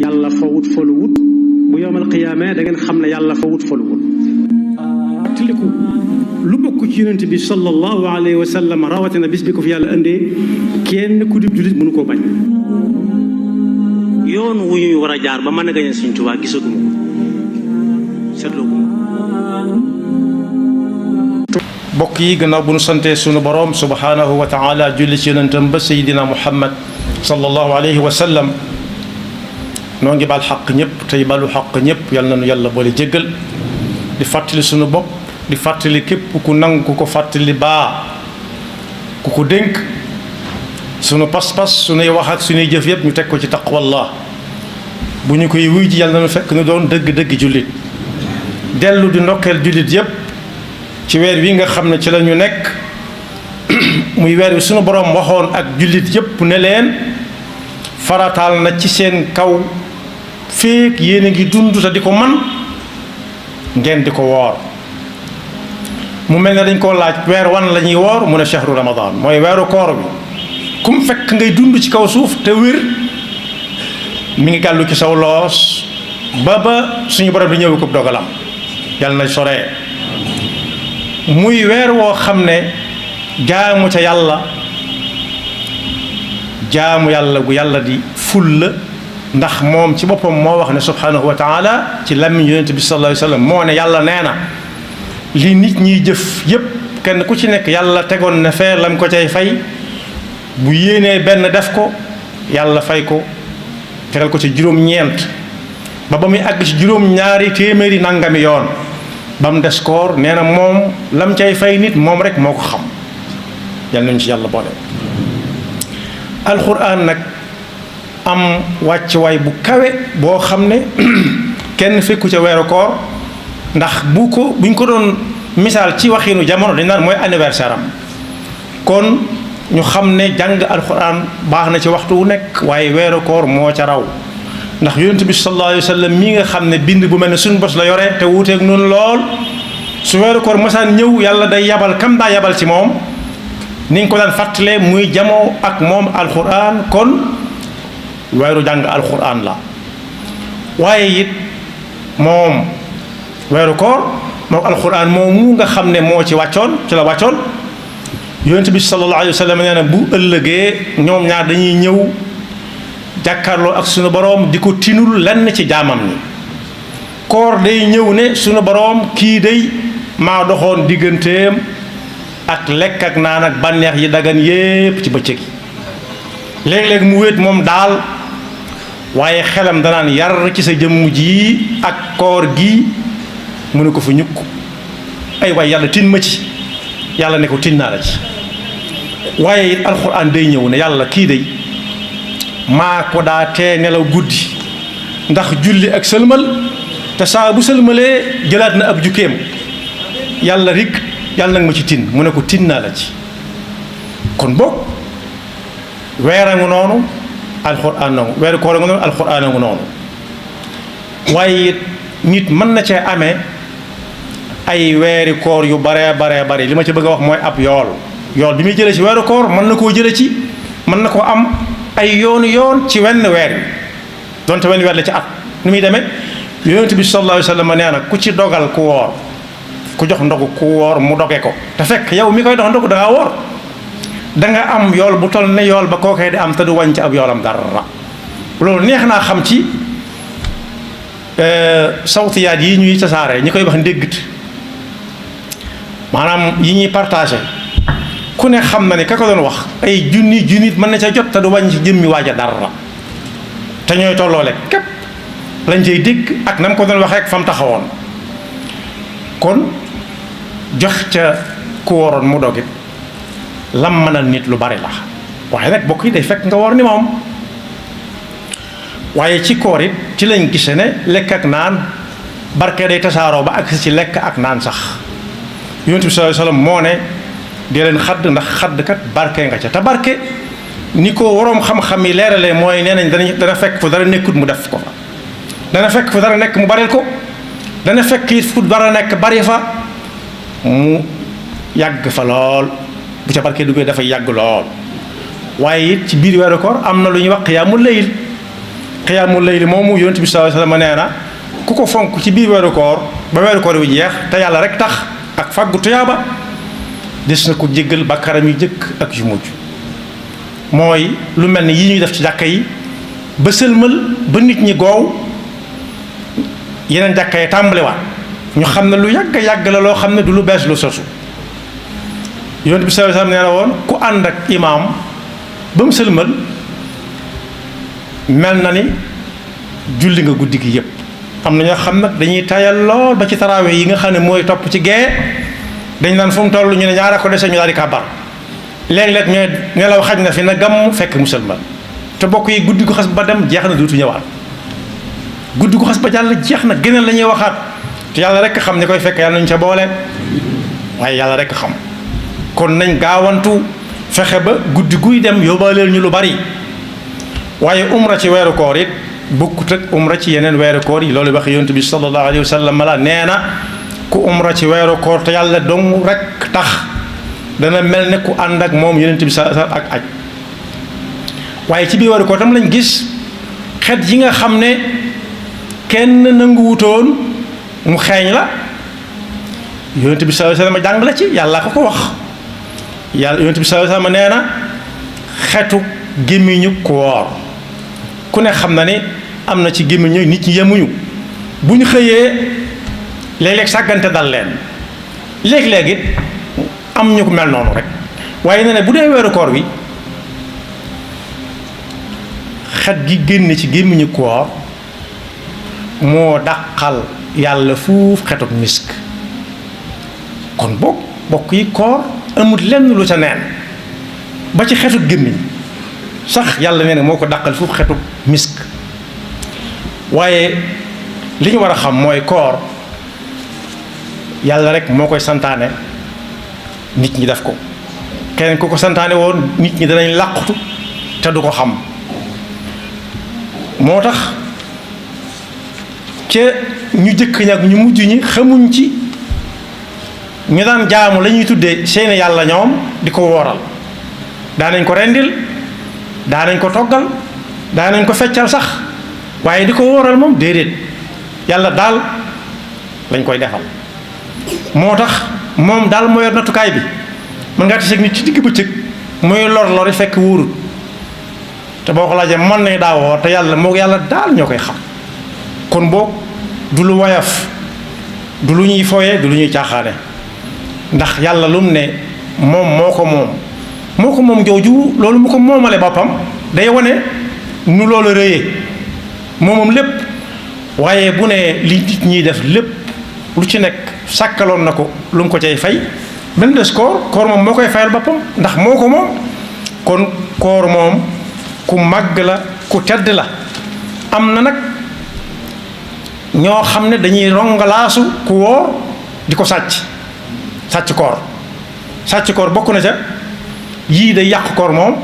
yàlla fawut faluwut bu yowmal qiyaama da ngeen xam ne yàlla fawut faluwut tiliku lu bokk ci yonent bi sallallahu alayhi wa sallam rawatina bis bi ko fi yàlla indee kenn ku di jullit mënu koo bañ. yoon wu ñuy war a jaar ba mën a gañe Sëriñ Tuubaa gisaguma ko seetloo bokk yi gannaaw bu nu santee sunu boroom subhaanahu wa taala julli ci yonentam ba Seydina Muhammad sallallahu alayhi wa sallam noo ngi bal xaq ñëpp tey balu xaq ñëpp yal na nu yàlla boole jéggal di fàttali sunu bopp di fàttali képp ku nangu ku ko fàttali baa ku ko dénk sunu pas-pas sunuy wax ak sunuy jëf yëpp ñu teg ko ci taqwallah bu ñu koy wuy ji yàlla na nu fekk nu doon dëgg-dëgg jullit dellu di ndokkeel jullit yëpp ci weer wi nga xam ne ci la ñu nekk muy weer wi sunu boroom waxoon ak jullit yëpp ne leen farataal na ci seen kaw féeg yéen a ngi dund te di ko man ngeen di ko woor mu mel ne dañ koo laaj weer wan la ñuy woor mu ne shahru ramadan mooy weeru koor bi kum fekk ngay dund ci kaw suuf te wér mi ngi gàllu ci saw loos ba suñu borom di ñëw ko dogalam yàlla na soree muy weer woo xam ne jaamu ca yàlla jaamu yàlla gu yàlla di ful la ndax moom ci boppam moo wax ne subhanahu wa taala ci làmmiñ yonent bi sallallahu alayhi wa sallam moo ne yàlla nee na li nit ñiy jëf yépp kenn ku ci nekk yàlla tegoon na fee lam ko cay fay bu yéenee benn def ko yàlla fay ko tegal ko ci juróom-ñeent ba muy àgg ci juróom-ñaari téeméeri nangami yoon ba mu des koor nee na moom lam cay fay nit moom rek moo ko xam yal nañu ci yàlla boole. alxuraan nag am wàccuwaay bu kawe boo xam ne kenn fekku ca weeru koor ndax buñ ko doon misaal ci waxinu jamono dañ naan mooy anniversaire am kon ñu xam ne jàng alxuraan baax na ci waxtu wu nekk waaye weeru koor moo ca raw ndax yonent bi sallallahu alayhi wa sallam mii nga xam ne bind bu mel ne suñu bos la yore te wuuteeg noonu lool su weeru koor mosaan ñëw yàlla day yabal kam daa yabal ci moom ni nga ko daan fàttalee muy jamoo ak moom alxuraan kon weeru jàng alxuraan la waaye it moom weeru koor moom alxuraan moomu nga xam ne moo ci la wàccoon yonent bi sallallahu alayhi wa sallam nee na bu ëllëgee ñoom ñaar dañuy ñëw jàkkaarloo ak sunu boroom di ko tinul lenn ci jaamam ni koor day ñëw ne sunu boroom kii day maa doxoon digganteem ak lekk ak naan ak bànneex yi dagan yépp ci bëccëg yi léeg-léeg mu wéet moom daal waaye xelam danaan yar ci sa jëmm ji ak koor gi mu ne ko fa ñukk ay waay yàlla tin ma ci yàlla ne ko tin naa la ci waaye it alxuraan day ñëw ne yàlla kii day maa ko daa tee nelaw guddi ndax julli ak sëlmal te saa bu sëlmalee jëlaat na ab jukkeem yàlla rik yàlla nag ma ci tin mu ne ko tin naa la ci kon boog weerangu noonu alxuraan nangu weeru koor nga noonu alxuraan nangu noonu waaye it nit mën na cee amee ay weeri koor yu baree bari li ma ci bëgg a wax mooy ab yool bi muy jëlee ci weeru koor mën na koo jële ci mën na koo am ay yoon ci wenn weer wi donte wenn weer la ci at ni muy demee yonent bi sallallahu alayhi wa sallam nee na ku ci dogal ku woor ku jox ndogu ku woor mu doge ko te fekk yow mi koy dox ndogu da ngaa woor da nga am yool bu toll ne yool ba kookee di am te du wàññi ci ab yoolam dara loolu neex naa xam ci sawtiyaat yi ñuy tasaare ñi koy wax ndéggit maanaam yi ñuy partagé ku ne xam na ne ka ko doon wax ay junni mën na ca jot te du wàññi ci jëmmi waaja dara te ñooy tolloole képp lañ cay dégg ak na mu ko doon waxee ak fa mu taxawoon kon jox ca ku waroon mu dogit lam mënal nit lu bari la waaye nag bokk yi day fekk nga war ni moom waaye ci koor it ci lañ gise ne lekk ak naan barke day tasaaroo ba agsi ci lekk ak naan sax yonent bi sallallahu alayhi wasallam moo ne dee leen xadd ndax xadd kat barke nga ca te barke ni ko waroom xam-xam yi leeralee mooy nee nañ dana fekk fu dara nekkut mu def ko fa dana fekk fu dara nekk mu baril ko dana fekk it fu dara nekk bari fa mu yàgg fa lool bu ca barke duggee dafay yàgg lool waaye it ci biir weeru koor am na lu ñuy wax qiyaamul layl xiyaamul layli moomu yonent bi sallallahu alayhi wasallam nee na ku ko fonk ci biir weeru koor ba weeru koor wi jeex te yàlla rek tax ak fàggu tuyaaba des na ko jéggal bàkkaaram yu jëkk ak yu mujj mooy lu mel ni yi ñuy def ci jàkka yi ba sëlmal ba nit ñi goow yeneen jàkka yi tàmbaliwaat ñu xam ne lu yàgg yàgg la loo xam ne du lu bees lu sosu yonent bi sallallahu alayhi wasallam nee na woon ku ànd ak imaam ba mu sëlmal mel na ni julli nga guddi gi yépp am na ñoo xam nag dañuy tayal lool ba ci tarawih yi nga xam ne mooy topp ci gee dañ naan fu mu toll ñu ne ñaara ko dese ñu daal di kàbbar léeg-léeg ñooy nelaw xaj na fi na gàmm fekk mu sëlmal te bokk yi guddi gu xas ba dem jeex na dootu ñëwaat guddi gu xas ba jàll jeex na gënal la ñuy waxaat te yàlla rek xam ni koy fekk yàlla nañu ca boole waaye yàlla rek xam kon nañ gaawantu fexe ba guddi guy dem yóbbaaleel ñu lu bari waaye umra ci weeru koor it bokkut ak umra ci yeneen weeru koor yi loolu wax yonent bi sallallahu alayhi wa sallam la nee na ku umra ci weeru koor te yàlla dong rek tax dana mel ne ku ànd ak moom yonent bi sallallahu ak aj waaye ci biir weeru koor tam lañ gis xet yi nga xam ne kenn nanguwutoon mu xeeñ la yonent bi sallallahu alayhi wa sallam jàng la ci yàlla ko wax yàlla yonent bi sallallahu alayhi wa sallam nee na xetu gémmiñu ku woor ku ne xam na ne am na ci gémmiñu nit ñi yemuñu bu ñu xëyee léeg-léeg sàggante dal leen léeg-léeg it am ñu ko mel noonu rek waaye nee na bu dee weeru koor wi xet gi génn ci gémmiñu ku woor moo dàqal yàlla fuuf xetuk misk kon bokk yi koor amul lenn lu ca neen ba ci xetuk gémmiñ sax yàlla nee na moo ko dàqal fuuf xetuk misk waaye li ñu war a xam mooy koor yàlla rek moo koy santaane nit ñi def ko keneen ku ko santaane woon nit ñi danañ làqutu te du ko xam moo tax ca ñu jëkk ñi ak ñu mujj ñi xamuñ ci ñu daan jaamu la ñuy tuddee seeni yàlla ñoom di ko wooral daanañ ko rendil daanañ ko toggal daanañ ko feccal sax waaye di ko wooral moom déedéet yàlla daal lañ koy defal moo tax moom daal moo yor nattukaay bi mën ngaa taseeg nit ci digg bëccëg muy lor fekk wóorut te boo ko laajee mën nañ daa woor te yàlla moo yàlla daal ñoo koy xam kon boog du lu woyof du lu ñuy fooye du lu ñuy caaxaane ndax yàlla lum ne moom moo ko moom jooju loolu mu ko moomale boppam day wane nu loolu rëyee moomam lépp waaye bu ne li nit ñiy def lépp lu ci nekk sàkkaloon na ko lu mu ko cay fay benn des koor moom moo koy fayal boppam ndax moo ko moom kon koor moom ku màgg la ku tedd la am na nag ñoo xam ne dañuy rongalaasu ku wóor di ko sàcc koor bokk na ca yii day yàq koor moom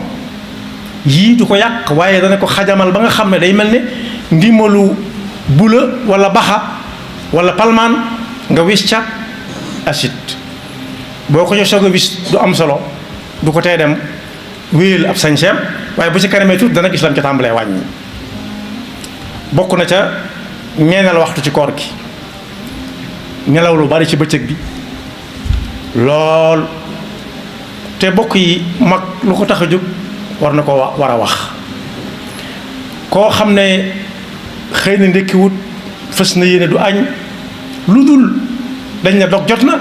yii du ko yàq waaye dana ko xajamal ba nga xam ne day mel ne ndimalu bula wala baxa wala palmaan nga wis ca acide boo ko soog a wis du am solo du ko tee dem wéyal ab sañseem waaye bu ci kanamee tuuti dana gis lam ca tàmbalee wàññi bokk na ca ñeeneel waxtu ci koor gi nelaw lu bari ci bëccëg bi lool te bokk yi mag lu ko tax a jóg war na ko war a wax koo xam ne xëy na ndekkiwut fës na yéene du añ lu dul dañ ne dog jot na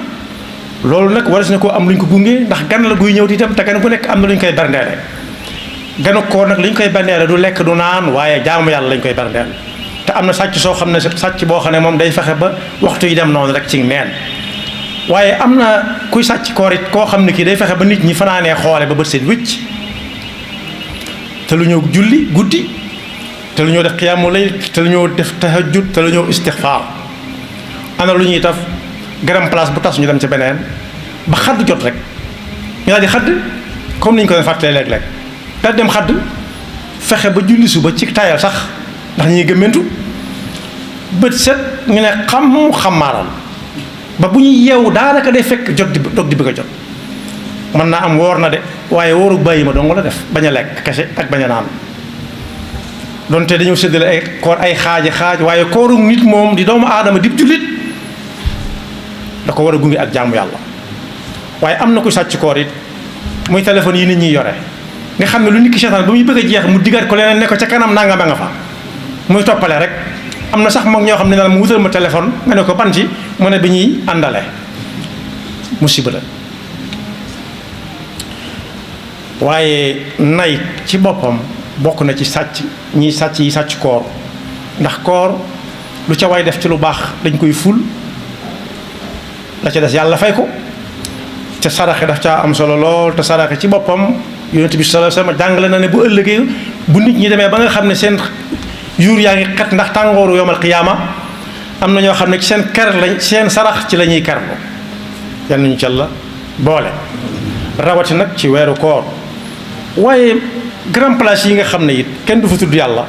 loolu nag waras na koo am lu ñu ko gunge ndax gan la guy ñëw di itam te gan bu nekk am na lu ñu koy berndeele ganu koor nag li ñu koy berndeele du lekk du naan waaye jaamu yàlla lañ koy berndeel te am na sàcc soo xam ne sàcc boo xam ne moom day fexe ba waxtu yi dem noonu rek ci neen waaye am na kuy sàcc koor it koo xam ne kii day fexe ba nit ñi fanaanee xoole ba bët seen wicc te lu ñëw julli guddi te lu ñëw def xiyaamu layl te lu ñëw def tahajjud te lu ñëw istixfaar ana lu ñuy taf garam place bu tas ñu dem ca beneen ba xadd jot rek ñu daal di xadd comme ni ñu ko doon fàttalee léeg-léeg daal dem xadd fexe ba julli suba ci tayal sax ndax ñuy gëmmentu bët set ñu ne xamaaral ba bu ñuy yeewu daanaka day fekk jot di bëgg a jot mën naa am woor na de waaye wóoru bàyyi ma dong la def bañ a lekk kese ak bañ a naan donte dañoo séddale ay koor ay xaaj waaye kooru nit moom di doomu aadama di jullit da ko war a gunge ak jaamu yàlla. waaye am na ku sàcc koor it muy téléphone yi nit ñi yore nga xam ne lu nit ki seetaan ba muy bëgg a jeex mu diggaat ko leneen ne ko ca kanam nanga ma nga fa muy toppale rek. am na sax mag ñoo xam ne daal mu wutal ma téléphone nga ne ko ban ci mu ne bi ñuy àndale musiba la. waaye nay ci boppam bokk na ci sàcc ñiy sàcc yi sàcc koor ndax koor lu ca way def ci lu baax dañ koy ful la ca des yàlla fay ko te saraxe daf caa am solo lool te saraxe ci boppam yonent bi sallallahu alayhi wasallam jàngale na ne bu ëllëgee bu nit ñi demee ba nga xam ne seen yuur yaa ngi xet ndax tàngooru yawmal qiyaama am na ñoo xam ne ci seen ker lañ seen sarax ci la ñuy kerlu yal nañu ca la boole rawati nag ci weeru koor. waaye grand place yi nga xam ne it kenn du fa tudd yàlla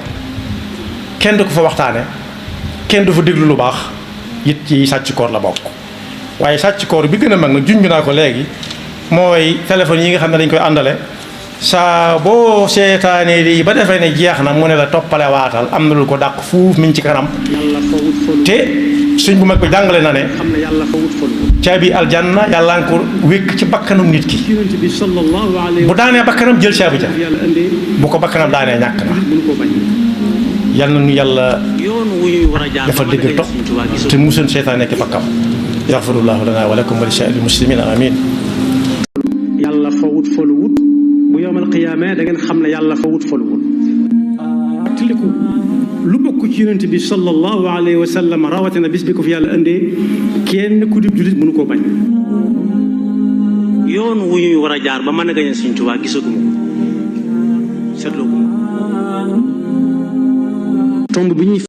kenn du ko fa waxtaane kenn du fa déglu lu baax it ci sàcc koor la bokk. waaye sàcc koor bi gën a mag nag junj naa ko léegi mooy téléphone yi nga xam ne dañ koy àndale saa boo seetaanee lii ba defee ne jeex na mu ne la toppale waatal am na lu ko dàq fuuf mi ngi ci kanam te suñ bu mag bi jàngale na ne caabi aljanna yàlla nga ko wékk ci bakkanum nit ki bu daanee bakkanam jël caabi ja bu ko bakkanam daanee ñàkk na yal na ñu yàlla dafa dégg topp te musul seetaanee ki bakkam yaxfirullahu lana wa lakum wa li saa'iril muslimina amin. yàlla fa wut fa lu wut bu yowmal qiyaama da ngeen xam ne yàlla fa wut fa lu wut tiliku lu bokk ci yonent bi sallallahu alayhi wa sallam rawatina bis bi ko fi yàlla indee kenn ku dib jullit mënu koo bañ. yoon wu ñuy war a jaar ba mën a gañe Sëriñ Tuubaa gisaguma ko seetloo ko tomb bi ñuy